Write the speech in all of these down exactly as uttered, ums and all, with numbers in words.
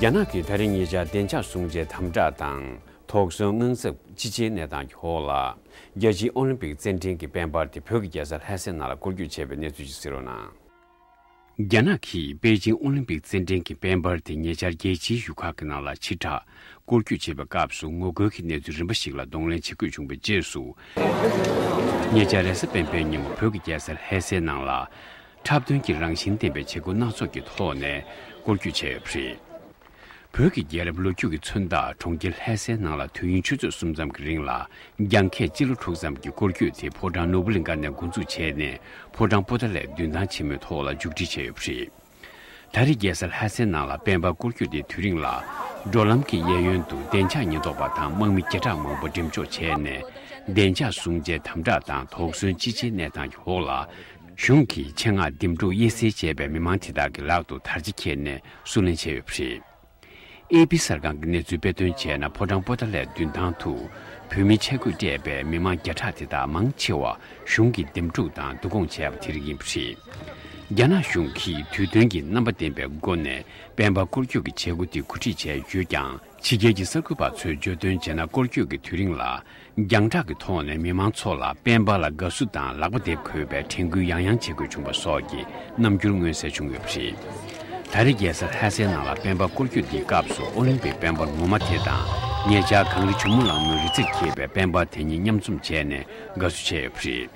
རྒྱ་ནག་གིས་ད་རིང་ཉེ་ཆར་བདེ་འཇགས་སྲུང་བྱའི་དམ་དྲག་དང་དོགས་ཟོན་དངངས་འཚབ་ཅི་ཆེའི་གནས་སྟངས་ཀྱི་འོག་ལ། རྒྱལ་སྤྱིའི་ཨོ་ལིམ་པིག་རྩེད་འགྲན་གྱི་དཔལ་འབར་དེ་བོད་ཀྱི་རྒྱལ་ས་ལྷ་སའི་ནང་ལ་སྐོར་སྐྱོད་བྱས་པའི་གནས་ཚུལ་ཞིག་གསན་རོགས་གནང་། རྒྱ་ནག་གིས་པེ་ཅིང་ཨོ་ལིམ་པིག་རྩེད་འགྲན་གྱི་དཔལ་འབར་དེ་ཉེ་ཆར་རྒྱལ་སྤྱིའི་ཡུལ་ཁག་གི་ནང་ལ་ཕྱིར་བསྒྲགས་སྐོར་སྐྱོད་བྱེད་པའི་སྐབས་སུ་ངོ་རྒོལ་གྱི་གནས་ཚུལ་རིམ་པ་ཞིག་ལ་གདོང་ལེན་བྱེད་དགོས་བྱུང་བའི་རྗེས་སུ། ཉེ་ཆར་རེས་གཟའ་སྤེན་པའི་ཉིན་མོ་བོད་ཀྱི་རྒྱལ་ས་ལྷ་སའི་ནང་ལ། འཁྲབ་སྟོན་གྱི་རང་བཞིན་ལྡན་པའི་བྱེད་སྒོ་སྣ་ཚོགས་ཀྱི་ཐོག་ནས་སྐོར་སྐྱོད་བྱས་ཡོད་པ་རེད། བོད་ཀྱི་རྒྱལ་རབས་ལོ་རྒྱུས་ཀྱི་མཚོན་རྟགས་གྲོང་ཁྱེར་ལྷ་སའི་ནང་ལ་དུས་ཡུན་ཆུ་ཚོད་གསུམ་ཙམ་གྱི་རིང་ལ་རྒྱང་ཁད་སྤྱི་ལོ་དྲུག་ཙམ་གྱི་སྐོར་སྐྱོད་དེ་ཕོ་བྲང་ནོར་བུ་གླིང་ཁ་ནས་འགོ་འཛུགས་བྱས་ནས་ཕོ་བྲང་པོ་ཏཱ་ལའི་མདུན་ཐང་ཆེན་མོའི་ཐོག་ལ་མཇུག་སྒྲིལ་བྱས་ཡོད་པ་རེད། ད་རེས་རྒྱལ་ས་ལྷ་སའི་ནང་ལ་དཔལ་འབར་སྐོར་སྐྱོད་དེའི་དུས་རིང་ལ་འགྲོ་ལམ་གྱི་གཡས་གཡོན་དུ་བདེ་འཇགས་ཉེན་རྟོག་པ་དང་དམག་མི་བརྒྱ་ཕྲག་མང་པོ་འགྲེམས་འཇོག་བྱས་ནས་བདེ་འཇགས་སྲུང་བྱའི་དམ་དྲག་དང་དོགས་ཟོན་ཅི་ཆེའི་གནས་སྟངས་ཀྱི་འོག་ལ། གཞུང་གིས་ཆེད་མངགས་འདེམས་སྒྲུག་དབྱེ་གསེས་བྱས་པའི་མི་མང་དེ་དག་གི་ལག་ཏུ་དར་ཆ་འཁྱེར་ནས་བསུ་ལེན་བྱས་ཡོད་པ་རེད། ཨེ་པི་གསར་ཁང་གིས་གནས་ཚུལ་སྤེལ་དོན་བྱས་ན་ཕོ་བྲང་པོ་ཏཱ་ལའི་མདུན་ཐང་དུ་བོད་མིའི་ཆས་གོས་སྤྲས་པའི་མི་མང་བརྒྱ་ཕྲག་དེ་དག་མང་ཆེ་བ་གཞུང་གིས་འདེམས་སྒྲུག་དང་བསྡུ་སྐོང་བྱས་པ་དེ་རིགས་ཡིན་པ་རེད། རྒྱ་ནག་གཞུང་གིས་དུས་སྟོན་གྱི་རྣམ་པ་ལྡན་པའི་སྒོ་ནས་དཔལ་འབར་སྐོར་སྐྱོད་ཀྱི་བྱེད་སྒོ་དེ་གོ་སྒྲིག་བྱས་ཡོད་ཀྱང་། ཕྱི་རྒྱལ་གྱི་གསར་འགོད་པ་ཚོས་བརྗོད་དོན་བྱས་ན་སྐོར་སྐྱོད་ཀྱི་དུས་རིང་ལ་རྒྱང་བསྒྲགས་ཀྱི་ཐོག་ནས་མི་མང་ཚོ་ལ་དཔལ་འབར་ལ་དགའ་བསུ་དང་ལག་པ་རྡེབ་དགོས་པའི་དྲན་སྐུལ་ཡང་ཡང་བྱེད་དགོས་བྱུང་བ་སོགས་ཀྱི་རྣམ་འགྱུར་མངོན་གསལ་བྱུང་ཡོད་པ་རེད། ད་རེས་རྒྱལ་ས་ལྷ་སའི་ནང་ལ་དཔལ་འབར་སྐོར་སྐྱོད་འདིའི་སྐབས་སུ་ཨོ་ལིམ་པིག་དཔལ་འབར་ངོ་མ་དེ་དང་ཉེ་ཆར་གངས་རི་ཇོ་མོ་གླང་མའི་རི་རྩེར་འཁེལ་བའི་དཔལ་འབར་དེ་གཉིས་མཉམ་འཛོམས་བྱས་ནས་དགའ་བསུ་བྱས་ཡོད་པ་རེད།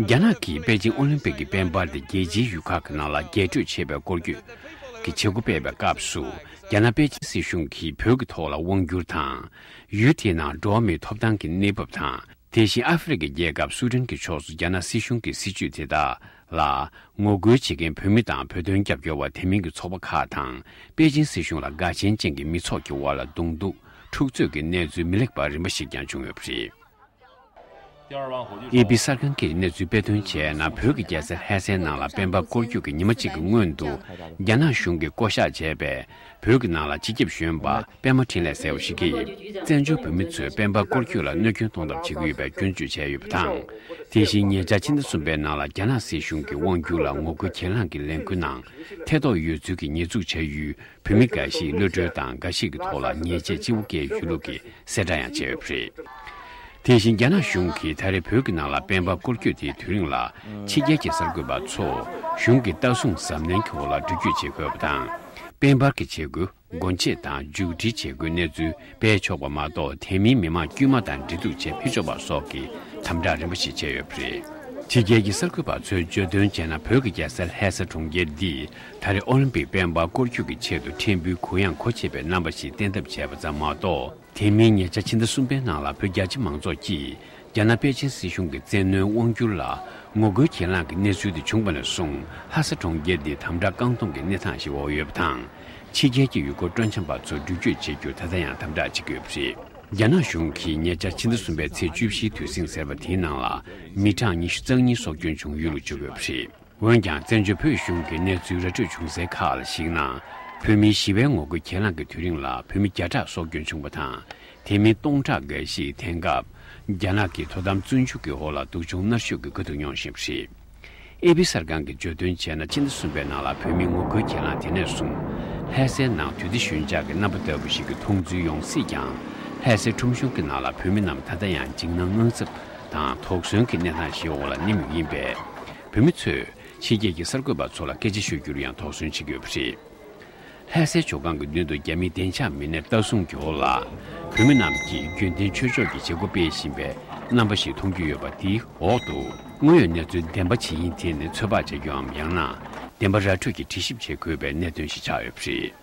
རྒྱ་ནག་གིས་པེ་ཅིང་ཨོ་ལིམ་པིག་གི་དཔལ་འབར་དེ་རྒྱལ་སྤྱིའི་ཡུལ་ཁག་གི་ནང་ལ་རྒྱས་སྤྲོས་ཆེ་བའི་སྐོར་སྐྱོད་ཀྱི་བྱེད་སྒོ་སྤེལ་བའི་སྐབས་སུ། རྒྱ་ནག་པེ་ཅིང་སྲིད་གཞུང་གིས་བོད་ཀྱི་ཐོག་ལ་དབང་བསྒྱུར་དང་། ཡུལ་དེའི་ནང་འགྲོ་བ་མིའི་ཐོབ་ཐང་གི་གནས་བབ་དང་། དེ་བཞིན་ཨ་ཧྥེ་རི་ཁའི་རྒྱལ་ཁབ་སུ་ཌན་གྱི་ཕྱོགས་སུ་རྒྱ་ནག་སྲིད་གཞུང་གི་སྲིད་བྱུས་དེ་དག་ལ་ངོ་རྒོལ་བྱེད་མཁན་བོད་མི་དང་བོད་དོན་རྒྱབ་སྐྱོར་བ་དེ་མིན་གྱི་ཚོགས་པ་ཁག་དང་པེ་ཅིང་སྲིད་གཞུང་ལ་དགའ་ཞེན་ཅན་གྱི་མི་ཚོགས་ཀྱི་དབར་ལ་གདོང་ཐུག་འཁྲུག་རྩོད་ཀྱི་གནས་ཚུལ་མི་ལེགས་པ་རིམ་པ་ཞིག་ཀྱང་བྱུང་ཡོད་པ་རེད། ཨེ་པི་གསར་ཁང་གིས་གནས་ཚུལ་སྤེལ་དོན་བྱས་ན་བོད་ཀྱི་རྒྱལ་ས་ལྷ་སའི་ནང་ལ་དཔལ་འབར་སྐོར་སྐྱོད་ཀྱི་ཉི་མ་གཅིག་གི་སྔོན་དུ་རྒྱ་ནག་གཞུང་གིས་བསྐོ་གཞག་བྱས་པའི་བོད་ཀྱི་ནང་ལ་སྤྱི་ཁྱབ་གཞོན་པ་པད་མ་འཕྲིན་ལས་ཟེར་བ་ཞིག་གིས་བཙན་བྱོལ་བོད་མི་ཚོས་དཔལ་འབར་སྐོར་སྐྱོད་ལ་གནོད་སྐྱོན་གཏོང་ཐབས་བྱེད་ཀྱི་ཡོད་པའི་སྐྱོན་བརྗོད་བྱས་ཡོད་པ་དང་། དེ་བཞིན་ཉེ་ཆར་ཕྱི་ཟླ་གསུམ་པའི་ནང་ལ་རྒྱ་ནག་སྲིད་གཞུང་གི་དབང་བསྒྱུར་ལ་ངོ་རྒོལ་གྱེན་ལངས་ཀྱི་ལས་འགུལ་ནང་ཐེ་གཏོགས་ཡོད་ཚུལ་གྱི་ཉེས་འཛུགས་བྱ་ཡུལ་བོད་མི་འགའ་ཞིག་གློད་གྲོལ་དང་འགའ་ཞིག་གི་ཐོག་ལ་ཉེས་ཆད་ལྕི་པོ་བཀལ་ཡོད་ལུགས་ཀྱི་གསལ་བསྒྲགས་ཡང་བྱས་ཡོད་པ་རེད། དེ་བཞིན་རྒྱ་ནག་གཞུང་གིས་ད་རེས་བོད་ཀྱི་ནང་ལ་དཔལ་འབར་སྐོར་སྐྱོད་དེའི་དུས་རིང་ལ་ཕྱི་རྒྱལ་གྱི་གསར་འགོད་པ་ཚོ་གཞུང་གི་ལྟ་སྲུང་གཟབ་ནན་གྱི་འོག་ལ་འགྲུལ་སྐྱོད་བྱེད་དགོས་པ་དང་། དཔལ་འབར་གྱི་བྱེད་སྒོའི་སྒོ་འབྱེད་དང་མཇུག་སྒྲིལ་བྱེད་སྒོའི་གནས་ཚུལ་སྤེལ་ཆོག་པ་མ་གཏོགས་དེ་མིན་མི་མང་དཀྱུས་མ་དང་འབྲེལ་གཏུག་བྱེད་མི་ཆོག་པ་སོགས་ཀྱི་དམ་དྲག་རིམ་པ་ཞིག་བྱས་ཡོད་པ་རེད། ཕྱི་རྒྱལ་གྱི་གསར་འགོད་པ་ཚོས་བརྗོད་དོན་བྱས་ན་བོད་ཀྱི་རྒྱལ་ས་ལྷ་ས་གྲོང་ཁྱེར་འདིས་ད་རེས་ཨོ་ལིམ་པིག་དཔལ་འབར་སྐོར་སྐྱོད་ཀྱི་ཆེད་དུ་ཕྲན་བུའི་གུ་ཡངས་གོ་ཆོད་པའི་རྣམ་པ་ཞིག་བསྟན་ཐབས་བྱས་པ་ཙམ་མ་གཏོགས། དེ་མིན་ཉེ་ཆར་ཕྱི་ཟླ་གསུམ་པའི་ནང་ལ་བོད་རྒྱ་ཆེ་མང་ཚོགས་ཀྱིས་རྒྱ་ནག་པེ་ཅིན་སྲིད་གཞུང་གི་བཙན་གནོན་དབང་བསྒྱུར་ལ་ངོ་རྒོལ་གྱེན་ལངས་ཀྱི་གནས་ཚུལ་དེ་བྱུང་བ་ནས་བཟུང་ལྷ་ས་གྲོང་ཁྱེར་འདི་དམ་དྲག་རྐང་འཐོམ་གྱི་གནས་སྟངས་ཤིག་འོག་ཡོད་པ་དང་། ཕྱི་རྒྱལ་གྱི་ཡུལ་སྐོར་སྤྲོ་འཆམ་པ་ཚོ་འགྲུལ་སྐྱོད་བྱེད་རྒྱུར་ད་ལྟ་ཡང་དམ་དྲག་བྱེད་ཀྱི་ཡོད་པ་རེད། རྒྱ་ནག་གཞུང་གིས་ཉེ་ཆར་ཕྱི་ཟླ་གསུམ་པའི་ཚེས་བཅུ་བཞིའི་དུས་ཟིང་ཟེར་བ་དེའི་ནང་ལ་མི་གྲངས་ཉི་ཤུ་རྩ་གཉིས་སྲོག་སྐྱོན་བྱུང་ཡོད་ལུགས་བརྗོད་ཀྱི་ཡོད་པ་རེད། འོན་ཀྱང་བཙན་བྱོལ་བོད་གཞུང་གི་གནས་ཚུལ་ར་སྤྲོད་བྱུང་སའི་ཁག་ལ་གཞིགས་ན། བོད་མིའི་ཞི་བའི་ངོ་རྒོལ་གྱེན་ལངས་ཀྱི་དུས་རིང་ལ་བོད་མི་བརྒྱ་ཕྲག་སྲོག་སྐྱོན་བྱུང་བ་དང་། དེ་མིན་སྟོང་ཕྲག་འགའ་ཞིག་དེང་སྐབས་རྒྱ་ནག་གི་དོ་དམ་བཙོན་འཇུག་གི་འོག་ལ་སྡུག་སྦྱོང་མནར་གཅོད་ཀྱི་དཀའ་སྡུག་མྱོང་བཞིན་པ་རེད། ཨེ་པི་གསར་ཁང་གིས་བརྗོད་དོན་བྱས་ན་ཕྱི་ཟླ་གསུམ་པའི་ནང་ལ་བོད་མིའི་ངོ་རྒོལ་གྱེན་ལངས་དེ་ནས་བཟུང་ལྷ་སའི་ནང་དུས་བདེ་ཞོད་འཇགས་ཀྱི་རྣམ་པ་ལྟ་བུ་ཞིག་གི་མཐོང་ཚུལ་ཡོང་སྲིད་ཀྱང་། ལྷ་སའི་ཁྲོམ་གཞུང་གི་ནང་ལ་བོད་མི་རྣམས་ད་ལྟ་ཡང་འཇིགས་སྣང་དངངས་འཚབ་དང་དོགས་ཟོན་གྱི་གནས་སྟངས་ཤིག་འོག་ལ་གནས་མུས་ཡིན་པས། བོད་མི་ཚོས་ཕྱི་རྒྱལ་གྱི་གསར་འགོད་པ་ཚོ་ལ་སྐད་ཆ་ཤོད་རྒྱུར་ཡང་དོགས་ཟོན་བྱེད་ཀྱི་ཡོད་པ་རེད། ལྷ་སའི་ཇོ་ཁང་གི་མདུན་དུ་རྒྱ་མིའི་བདེ་འཇགས་མི་སྣའི་ལྟ་སྲུང་གི་འོག་ལ། བོད་མི་རྣམས་ཀྱིས་རྒྱུན་ལྡན་ཆོས་ཕྱོགས་ཀྱི་བྱེད་སྒོ་སྤེལ་བཞིན་པའི་རྣམ་པ་ཞིག་མཐོང་རྒྱུ་ཡོད་པ་དེའི་འོག་ཏུ། དངོས་ཡོད་གནས་ཚུལ་བདེན་པ་ཇི་ཡིན་ཐད་ནས་ཚོད་དཔག་བྱ་རྒྱུའམ་ཡང་ན་བདེན་པ་ར་འཕྲོད་ཀྱིས་དྲི་ཞིབ་བྱེད་དགོས་པའི་གནད་དོན་ཞིག་ཆགས་ཡོད་པ་རེད།